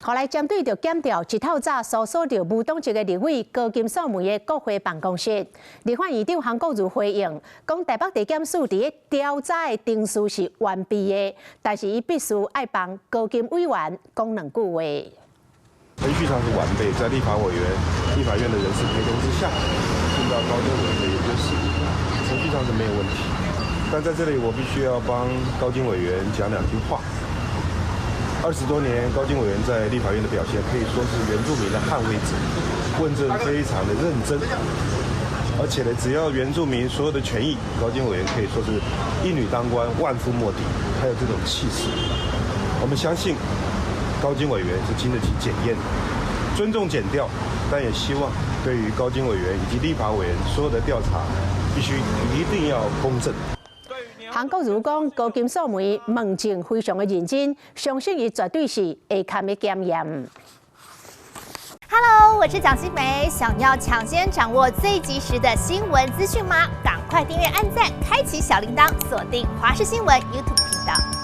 予來針對著檢調一透早搜索著無黨籍的立委高金素梅的國會辦公室。立法院長韓國瑜回應，講台北地檢署佇咧調查的程序是完備的，但是伊必須愛幫高金委員講兩句話。程序上是完備，在立法委員、立法院的人事陪同之下，進到高金委員的研究室，程序上是沒有問題。但在這裡，我必須要幫高金委員講兩句話。20多年，高金委員在立法院的表現可以說是原住民的捍衛者，問政非常的認真，而且呢，只要原住民所有的權益，高金委員可以說是一女當關，萬夫莫敵，他有這種氣勢。我們相信高金委員是經得起檢驗的，尊重檢調，但也希望對於高金委員以及立法委員所有的調查，必須一定要公正。韓國瑜講高金素梅問政非常的認真，相信伊絕對是會堪的檢驗。 Hello，我是蔣新梅，想要搶先掌握最及時的新聞資訊嗎？趕快訂閱、按讚、開啟小鈴鐺，鎖定華視新聞 YouTube 頻道。